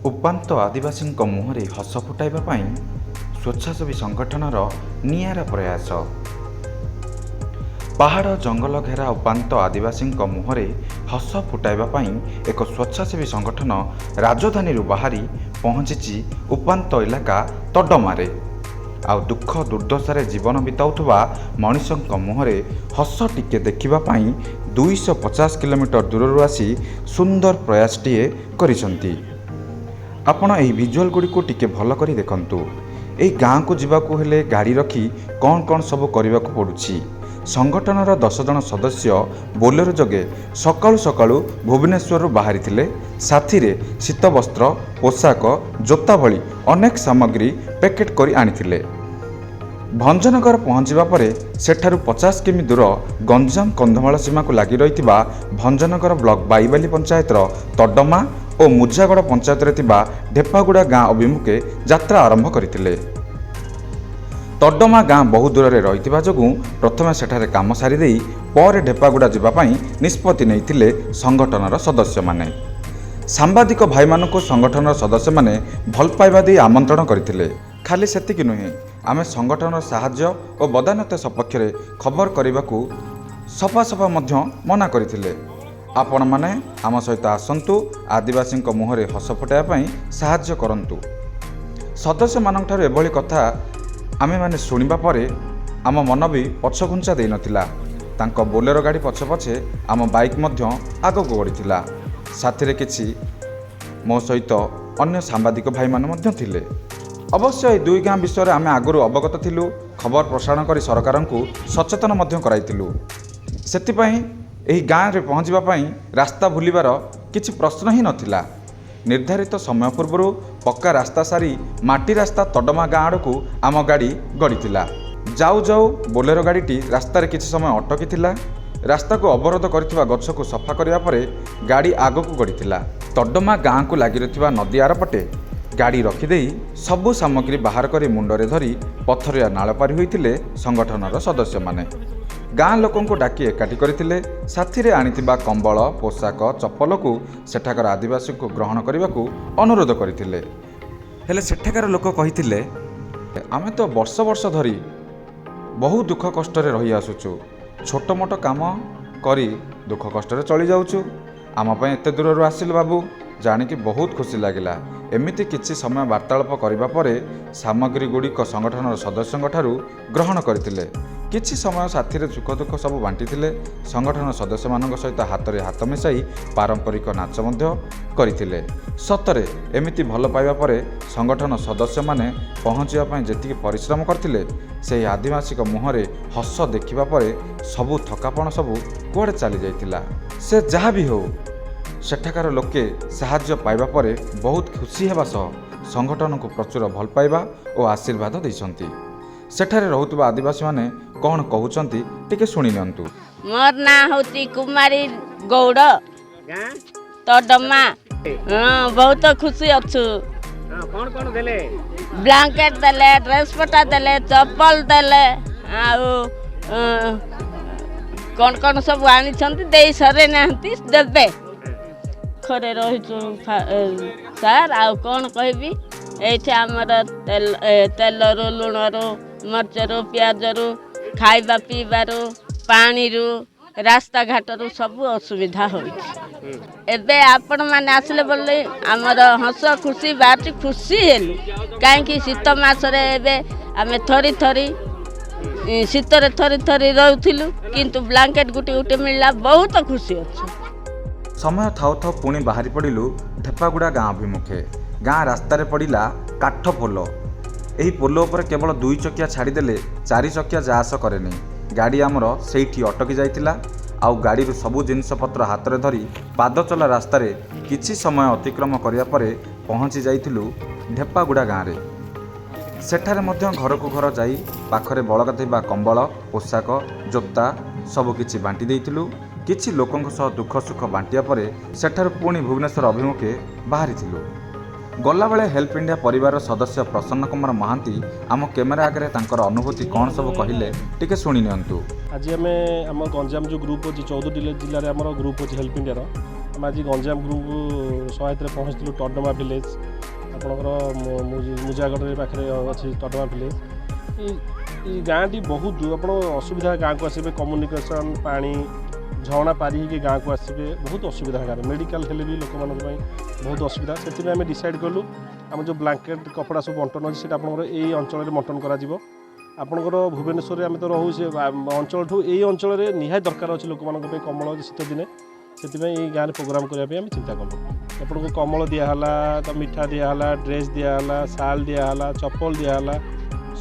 ଉପାନ୍ତ ଆଦିବାସୀଙ୍କ ମୁହଁରେ ହସ ଫୁଟାଇବା ପାଇଁ ସ୍ୱେଚ୍ଛାସେବୀ ସଂଗଠନର ନିଆରା ପ୍ରୟାସ। ପାହାଡ଼ ଜଙ୍ଗଲ ଘେରା ଉପାନ୍ତ ଆଦିବାସୀଙ୍କ ମୁହଁରେ ହସ ଫୁଟାଇବା ପାଇଁ ଏକ ସ୍ୱେଚ୍ଛାସେବୀ ସଂଗଠନ ରାଜଧାନୀରୁ ବାହାରି ପହଞ୍ଚିଛି ଉପାନ୍ତ ଇଲାକା ତଡମାରେ। ଆଉ ଦୁଃଖ ଦୁର୍ଦ୍ଦଶାରେ ଜୀବନ ବିତାଉଥିବା ମଣିଷଙ୍କ ମୁହଁରେ ହସ ଟିକେ ଦେଖିବା ପାଇଁ 250 କିଲୋମିଟର ଦୂରରୁ ଆସି ସୁନ୍ଦର ପ୍ରୟାସଟିଏ କରିଛନ୍ତି। ଆପଣ ଏହି ଭିଜୁଆଲ୍ ଗୁଡ଼ିକୁ ଟିକେ ଭଲ କରି ଦେଖନ୍ତୁ। ଏହି ଗାଁକୁ ଯିବାକୁ ହେଲେ ଗାଡ଼ି ରଖି କ'ଣ କ'ଣ ସବୁ କରିବାକୁ ପଡ଼ୁଛି। ସଂଗଠନର 10 ଜଣ ସଦସ୍ୟ ବୋଲେରୋ ଯୋଗେ ସକାଳୁ ସକାଳୁ ଭୁବନେଶ୍ୱରରୁ ବାହାରିଥିଲେ। ସାଥିରେ ଶୀତବସ୍ତ୍ର, ପୋଷାକ, ଜୋତା ଭଳି ଅନେକ ସାମଗ୍ରୀ ପ୍ୟାକେଟ୍ କରି ଆଣିଥିଲେ। ଭଞ୍ଜନଗର ପହଞ୍ଚିବା ପରେ ସେଠାରୁ 50 କିମି ଦୂର ଗଞ୍ଜାମ କନ୍ଧମାଳ ସୀମାକୁ ଲାଗି ରହିଥିବା ଭଞ୍ଜନଗର ବ୍ଲକ ବାଇବାଲି ପଞ୍ଚାୟତର ତଡମା ଓ ମୁଜାଗଡ଼ ପଞ୍ଚାୟତରେ ଥିବା ଢେପାଗୁଡ଼ା ଗାଁ ଅଭିମୁଖେ ଯାତ୍ରା ଆରମ୍ଭ କରିଥିଲେ। ତଡମା ଗାଁ ବହୁ ଦୂରରେ ରହିଥିବା ଯୋଗୁଁ ପ୍ରଥମେ ସେଠାରେ କାମ ସାରିଦେଇ ପରେ ଢେପାଗୁଡ଼ା ଯିବା ପାଇଁ ନିଷ୍ପତ୍ତି ନେଇଥିଲେ ସଂଗଠନର ସଦସ୍ୟମାନେ। ସାମ୍ବାଦିକ ଭାଇମାନଙ୍କୁ ସଂଗଠନର ସଦସ୍ୟମାନେ ଭଲ ପାଇବା ଦେଇ ଆମନ୍ତ୍ରଣ କରିଥିଲେ। ଖାଲି ସେତିକି ନୁହେଁ, ଆମେ ସଂଗଠନର ସାହାଯ୍ୟ ଓ ବଦାନ୍ୟତା ସପକ୍ଷରେ ଖବର କରିବାକୁ ସଫା ସଫା ମଧ୍ୟ ମନା କରିଥିଲେ। ଆପଣମାନେ ଆମ ସହିତ ଆସନ୍ତୁ, ଆଦିବାସୀଙ୍କ ମୁହଁରେ ହସ ଫୁଟାଇବା ପାଇଁ ସାହାଯ୍ୟ କରନ୍ତୁ। ସଦସ୍ୟମାନଙ୍କଠାରୁ ଏଭଳି କଥା ଆମେମାନେ ଶୁଣିବା ପରେ ଆମ ମନ ବି ପଛଘୁଞ୍ଚା ଦେଇନଥିଲା। ତାଙ୍କ ବୋଲେରୋ ଗାଡ଼ି ପଛେ ପଛେ ଆମ ବାଇକ୍ ମଧ୍ୟ ଆଗକୁ ବଢ଼ିଥିଲା। ସାଥିରେ କିଛି ମୋ ସହିତ ଅନ୍ୟ ସାମ୍ବାଦିକ ଭାଇମାନେ ମଧ୍ୟ ଥିଲେ। ଅବଶ୍ୟ ଏହି ଦୁଇ ଗାଁ ବିଷୟରେ ଆମେ ଆଗରୁ ଅବଗତ ଥିଲୁ। ଖବର ପ୍ରସାରଣ କରି ସରକାରଙ୍କୁ ସଚେତନ ମଧ୍ୟ କରାଇଥିଲୁ। ସେଥିପାଇଁ ଏହି ଗାଁରେ ପହଞ୍ଚିବା ପାଇଁ ରାସ୍ତା ଭୁଲିବାର କିଛି ପ୍ରଶ୍ନ ହିଁ ନଥିଲା। ନିର୍ଦ୍ଧାରିତ ସମୟ ପୂର୍ବରୁ ପକ୍କା ରାସ୍ତା ସାରି ମାଟି ରାସ୍ତା ତଡମା ଗାଁ ଆଡ଼କୁ ଆମ ଗାଡ଼ି ଗଡ଼ିଥିଲା। ଯାଉ ଯାଉ ବୋଲେରୋ ଗାଡ଼ିଟି ରାସ୍ତାରେ କିଛି ସମୟ ଅଟକିଥିଲା। ରାସ୍ତାକୁ ଅବରୋଧ କରିଥିବା ଗଛକୁ ସଫା କରିବା ପରେ ଗାଡ଼ି ଆଗକୁ ଗଡ଼ିଥିଲା। ତଡମା ଗାଁକୁ ଲାଗି ରହିଥିବା ନଦୀ ଆରପଟେ ଗାଡ଼ି ରଖିଦେଇ ସବୁ ସାମଗ୍ରୀ ବାହାର କରି ମୁଣ୍ଡରେ ଧରି ପଥରିଆ ନାଳ ପାରି ହୋଇଥିଲେ ସଂଗଠନର ସଦସ୍ୟମାନେ। ଗାଁ ଲୋକଙ୍କୁ ଡାକି ଏକାଠି କରିଥିଲେ। ସାଥିରେ ଆଣିଥିବା କମ୍ବଳ, ପୋଷାକ, ଚପଲକୁ ସେଠାକାର ଆଦିବାସୀଙ୍କୁ ଗ୍ରହଣ କରିବାକୁ ଅନୁରୋଧ କରିଥିଲେ। ହେଲେ ସେଠାକାର ଲୋକ କହିଥିଲେ, ଆମେ ତ ବର୍ଷ ବର୍ଷ ଧରି ବହୁ ଦୁଃଖ କଷ୍ଟରେ ରହି ଆସୁଛୁ। ଛୋଟ ମୋଟ କାମ କରି ଦୁଃଖ କଷ୍ଟରେ ଚଳି ଯାଉଛୁ। ଆମ ପାଇଁ ଏତେ ଦୂରରୁ ଆସିଲୁ ବାବୁ, ଜାଣିକି ବହୁତ ଖୁସି ଲାଗିଲା। ଏମିତି କିଛି ସମୟ ବାର୍ତ୍ତାଳାପ କରିବା ପରେ ସାମଗ୍ରୀ ଗୁଡ଼ିକ ସଂଗଠନର ସଦସ୍ୟଙ୍କ ଠାରୁ ଗ୍ରହଣ କରିଥିଲେ। କିଛି ସମୟ ସାଥିରେ ସୁଖ ଦୁଃଖ ସବୁ ବାଣ୍ଟିଥିଲେ। ସଂଗଠନ ସଦସ୍ୟମାନଙ୍କ ସହିତ ହାତରେ ହାତ ମିଶାଇ ପାରମ୍ପରିକ ନାଚ ମଧ୍ୟ କରିଥିଲେ। ସତରେ ଏମିତି ଭଲ ପାଇବା ପରେ ସଂଗଠନ ସଦସ୍ୟମାନେ ପହଞ୍ଚିବା ପାଇଁ ଯେତିକି ପରିଶ୍ରମ କରିଥିଲେ, ସେହି ଆଦିବାସୀଙ୍କ ମୁହଁରେ ହସ ଦେଖିବା ପରେ ସବୁ ଥକାପଣ ସବୁ କୁଆଡ଼େ ଚାଲି ଯାଇଥିଲା। ସେ ଯାହା ବି ହେଉ, ସେଠାକାର ଲୋକେ ସାହାଯ୍ୟ ପାଇବା ପରେ ବହୁତ ଖୁସି ହେବା ସହ ସଂଗଠନକୁ ପ୍ରଚୁର ଭଲ ପାଇବା ଓ ଆଶୀର୍ବାଦ ଦେଇଛନ୍ତି। ସେଠାରେ ରହୁଥିବା ଆଦିବାସୀମାନେ କ'ଣ କହୁଛନ୍ତି, ଟିକେ ଶୁଣି ନିଅନ୍ତୁ। ମୋର ନାଁ ହେଉଛି କୁମାରୀ ଗୌଡ଼। ଗାଁ? ତଡମା। ହଁ, ବହୁତ ଖୁସି ଅଛୁ। ହଁ, କ'ଣ କ'ଣ ଦେଲେ? ବ୍ଲାଙ୍କେଟ ଦେଲେ, ଡ୍ରେସ୍ ପଟା ଦେଲେ, ଚପଲ ଦେଲେ, ଆଉ କ'ଣ କ'ଣ ସବୁ ଆଣିଛନ୍ତି, ଦେଇ ସରେଇ ନାହାନ୍ତି, ଦେବେ। ଘରେ ରହିଛୁ ସାର୍, ଆଉ କ'ଣ କହିବି? ଏଇଠି ଆମର ତେଲ, ତେଲରୁ, ଲୁଣରୁ, ମରିଚରୁ, ପିଆଜରୁ, ଖାଇବା ପିଇବାରୁ, ପାଣିରୁ, ରାସ୍ତାଘାଟରୁ ସବୁ ଅସୁବିଧା ହେଉଛି। ଏବେ ଆପଣମାନେ ଆସିଲେ ବୋଲି ଆମର ହସ ଖୁସି ବାହାରୁଛି। ଖୁସି ହେଲୁ, କାହିଁକି ଶୀତ ମାସରେ ଏବେ ଆମେ ଥରି ଥରି ଶୀତରେ ଥରି ଥରି ରହୁଥିଲୁ, କିନ୍ତୁ ବ୍ଲାଙ୍କେଟ୍ ଗୋଟେ ଗୋଟେ ମିଳିଲା, ବହୁତ ଖୁସି ଅଛୁ। ସମୟ ଥାଉ ଥାଉ ପୁଣି ବାହାରି ପଡ଼ିଲୁ ଢେପାଗୁଡ଼ା ଗାଁ ଅଭିମୁଖେ। ଗାଁ ରାସ୍ତାରେ ପଡ଼ିଲା କାଠ ପୋଲ। ଏହି ପୋଲ ଉପରେ କେବଳ ଦୁଇ ଚକିଆ ଛାଡ଼ିଦେଲେ ଚାରି ଚକିଆ ଯାଆସ କରେନି। ଗାଡ଼ି ଆମର ସେଇଠି ଅଟକି ଯାଇଥିଲା। ଆଉ ଗାଡ଼ିରୁ ସବୁ ଜିନିଷପତ୍ର ହାତରେ ଧରି ପାଦଚଲା ରାସ୍ତାରେ କିଛି ସମୟ ଅତିକ୍ରମ କରିବା ପରେ ପହଞ୍ଚି ଯାଇଥିଲୁ ଢେପାଗୁଡ଼ା ଗାଁରେ। ସେଠାରେ ମଧ୍ୟ ଘରକୁ ଘର ଯାଇ ପାଖରେ ବଳକା ଥିବା କମ୍ବଳ, ପୋଷାକ, ଜୋତା ସବୁକିଛି ବାଣ୍ଟି ଦେଇଥିଲୁ। କିଛି ଲୋକଙ୍କ ସହ ଦୁଃଖ ସୁଖ ବାଣ୍ଟିବା ପରେ ସେଠାରୁ ପୁଣି ଭୁବନେଶ୍ୱର ଅଭିମୁଖେ ବାହାରିଥିଲୁ। ଗଲାବେଳେ ହେଲ୍ପ ଇଣ୍ଡିଆ ପରିବାରର ସଦସ୍ୟ ପ୍ରସନ୍ନ କୁମାର ମହାନ୍ତି ଆମ କ୍ୟାମେରା ଆଗରେ ତାଙ୍କର ଅନୁଭୂତି କ'ଣ ସବୁ କହିଲେ, ଟିକେ ଶୁଣି ନିଅନ୍ତୁ। ଆଜି ଆମେ ଆମ ଗଞ୍ଜାମ ଯେଉଁ ଗ୍ରୁପ୍ ଅଛି, 14 ଜିଲ୍ଲାରେ ଆମର ଗ୍ରୁପ୍ ଅଛି ହେଲ୍ପ ଇଣ୍ଡିଆର। ଆମେ ଆଜି ଗଞ୍ଜାମ ଗ୍ରୁପ୍ ସହାୟତାରେ ପହଞ୍ଚିଥିଲୁ ଟଡମା ଭିଲେଜ୍। ଆପଣଙ୍କର ମୁଜାଗଡ଼ରେ ପାଖରେ ଅଛି ଟଡମା ଭିଲେଜ୍। ଏଇ ଗାଁଟି ବହୁତ ଆପଣ ଅସୁବିଧା। ଗାଁକୁ ଆସିବେ, କମ୍ୟୁନିକେସନ୍, ପାଣି ଝରଣା ପାରି ହେଇକି ଗାଁକୁ ଆସିବେ, ବହୁତ ଅସୁବିଧା ଗାଁରେ। ମେଡ଼ିକାଲ ହେଲେ ବି ଲୋକମାନଙ୍କ ପାଇଁ ବହୁତ ଅସୁବିଧା। ସେଥିପାଇଁ ଆମେ ଡିସାଇଡ଼୍ କଲୁ, ଆମ ଯେଉଁ ବ୍ଲାଙ୍କେଟ୍ କପଡ଼ା ସବୁ ବଣ୍ଟନ ଅଛି, ସେଇଟା ଆପଣଙ୍କର ଏଇ ଅଞ୍ଚଳରେ ବଣ୍ଟନ କରାଯିବ। ଆପଣଙ୍କର ଭୁବନେଶ୍ୱରରେ ଆମେ ତ ରହୁ, ସେ ଅଞ୍ଚଳଠୁ ଏଇ ଅଞ୍ଚଳରେ ନିହାତି ଦରକାର ଅଛି ଲୋକମାନଙ୍କ ପାଇଁ କମ୍ବଳ ଶୀତ ଦିନେ। ସେଥିପାଇଁ ଏଇ ଗାଁରେ ପ୍ରୋଗ୍ରାମ୍ କରିବା ପାଇଁ ଆମେ ଚିନ୍ତା କଲୁ। ଆପଣଙ୍କୁ କମ୍ବଳ ଦିଆହେଲା ତ, ମିଠା ଦିଆହେଲା, ଡ୍ରେସ୍ ଦିଆହେଲା, ଶାଲ୍ ଦିଆହେଲା, ଚପଲ ଦିଆହେଲା,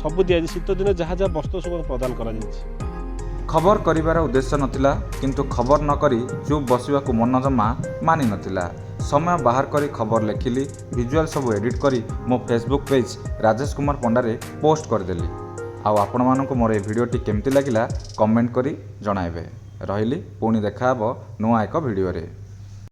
ସବୁ ଦିଆଯାଇଛି। ଶୀତ ଦିନେ ଯାହା ଯାହା ବସ୍ତ୍ର ସବୁ ପ୍ରଦାନ କରାଯାଇଛି। ଖବର କରିବାର ଉଦ୍ଦେଶ୍ୟ ନଥିଲା, କିନ୍ତୁ ଖବର ନ କରି ଚୁପ୍ ବସିବାକୁ ମନ ଜମା ମାନିନଥିଲା। ସମୟ ବାହାର କରି ଖବର ଲେଖିଲି, ଭିଜୁଆଲ୍ ସବୁ ଏଡ଼ିଟ୍ କରି ମୋ ଫେସବୁକ୍ ପେଜ୍ ରାଜେଶ କୁମାର ପଣ୍ଡାରେ ପୋଷ୍ଟ କରିଦେଲି। ଆଉ ଆପଣମାନଙ୍କୁ ମୋର ଏ ଭିଡ଼ିଓଟି କେମିତି ଲାଗିଲା, କମେଣ୍ଟ କରି ଜଣାଇବେ। ରହିଲି, ପୁଣି ଦେଖାହେବ ନୂଆ ଏକ ଭିଡ଼ିଓରେ।